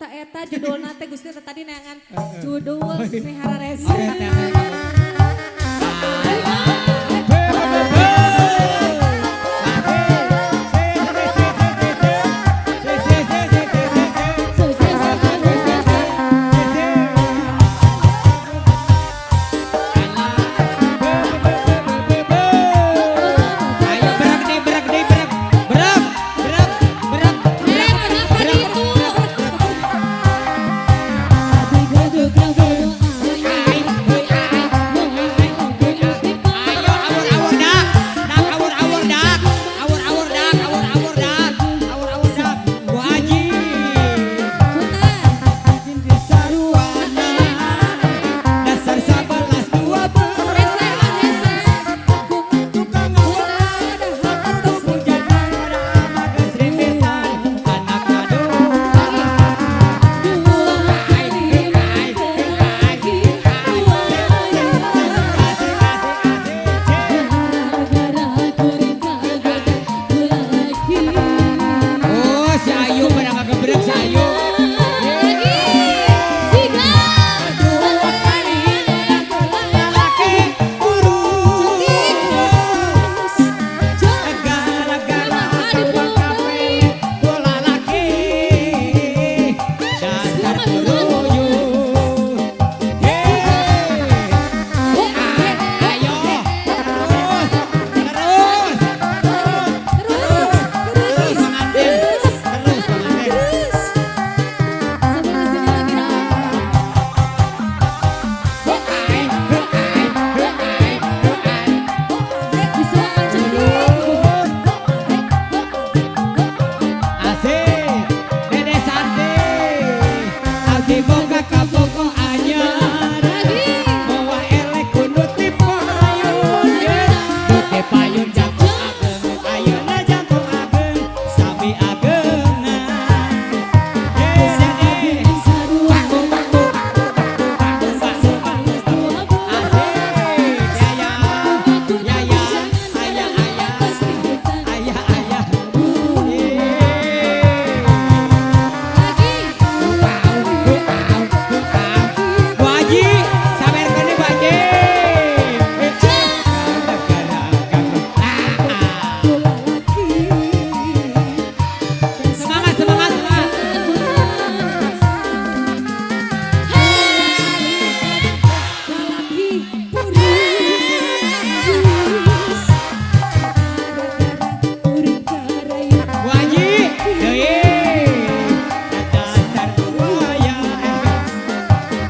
Ta eta judulna teh Gusti teh tadi neangan judul nih hararese. Oke, teh. Ayo berak deh, berak deh, berak, berak, berak, berak, Eh, kenapa gitu? Ayo awur-awur dak, dak awur-awur dak, awur-awur dak, awur-awur dak, awur-awur dak, Bu Haji. Saruana, dasar 11 12. Hese, hese. Tukang hujan pada anak Oh, si Ayu pada ngegebrek si Ayu. Lagi. Siga. Laki kurus. Gara-gara kafe bola laki. Dasar kuruyuh. Yeay. Ayo, terus, terus, terus, terus pengantin, terus pengantin. Sebelah sini lagi dong. Bisa cantik. Asik, Dede cantik, abdi boga kabogoh anyar. Lagi. Mawa elek kudu ti payun, nu ti payun jangkung ageng, ayeuna jangkung ageng, sami agengan. Ye, Dede. Paku, paku, paku, paku, paku, paku. Asik, ya ya, ya ya, ayah ayah, ayah ayah. Yeay. Lagi. Bu Haji, sabarkeun deui, Bu Haji. Semangat, semangat, semangat. Lalaki kurus. Bu Haji, deui. Dasar buaya.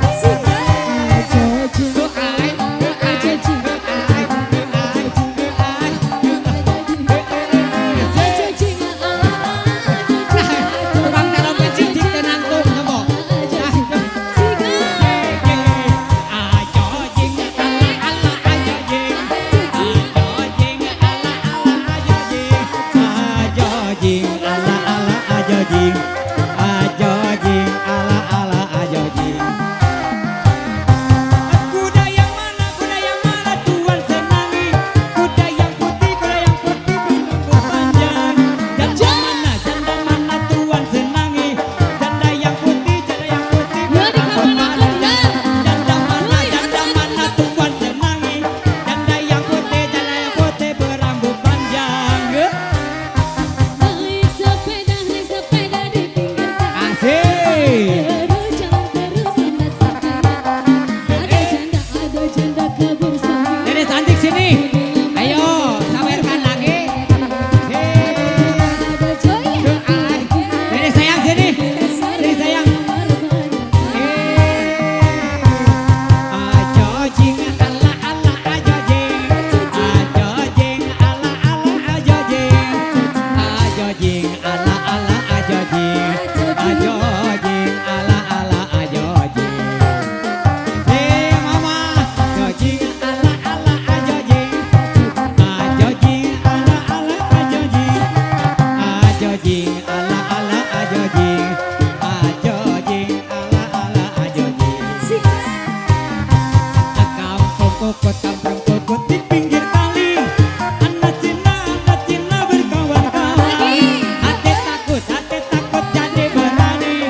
Ai, ai, ai, ai, ai, Tukang taruh cicik teu nangtung nemu. Ajo jing ala ala ajo jing, ajo jing ala ala ajo jing, ajo jing ala ala ajo jing, ajo jing ala ala ajo jing. Kuda yang mana, kuda yang mana tuan senangi? Kuda yang putih berambut panjang. Janda mana tuan senangi? Janda yang putih Ya, di berambut kamar panjang. Janda mana tuan senangi? Janda yang putih berambut panjang. Naik sepeda di pinggir Asik. terus jalan terus lambat sampai. Ada janda kabur sampai. Dede cantik sini. Ayo, sawerkan lagi. Hei. Ada janda. Dede sayang sini. Sini sayang. Ajo jing ala ala ajo jing, ajo jing ala ala ajo jing, ajo jing ala ala ajo jing, ajo jing ala ala ajo jing. Hei mama, ajo jing ala ala ajo jing, ajo jing ala ala ajo jing, ajo jing ala ala ajo jing, ajo jing ala ala ajo jing. Kampung kokot, kampung kokot di pinggir kali. Anak Cina berkawan-kawan. Lagi. Hati takut jadi berani.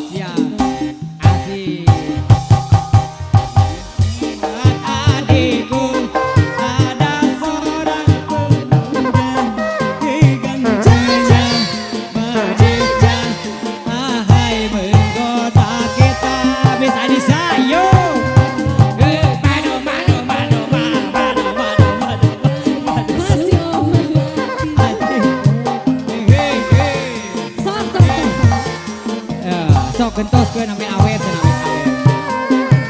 Siap. Asik. Adikku ada seorang pemuda gantengnya merdeka, ahai menggoda kita. Miss Anissa, yo. Mano, mano, mano, mano, mano, mano, mano, mano. Masih Asik. Hei, hei. Sok sok sok. Eh, sok gentos gue namanya awet, namanya awet.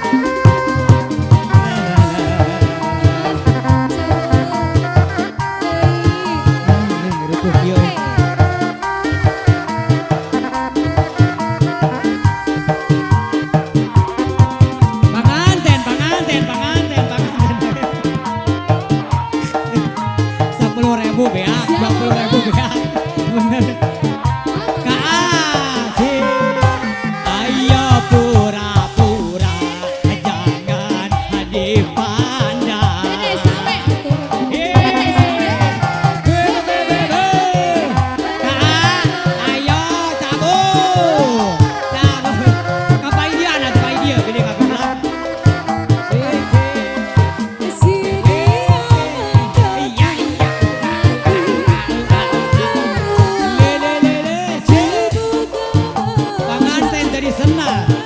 Ngerutuh kieu. Panganten, panganten, panganten, panganten. 10.000 bea, 20.000 bea. Bener. Kasih. Ayo pura-pura, jangan dipandang. Dede sawe atuh. Dede sawe. Kak, ayo cabut. Cabut. Kapai dia anak kapai dia gede kagoblak. Si dia Iya iya. Le le le le. Panganten dari sana.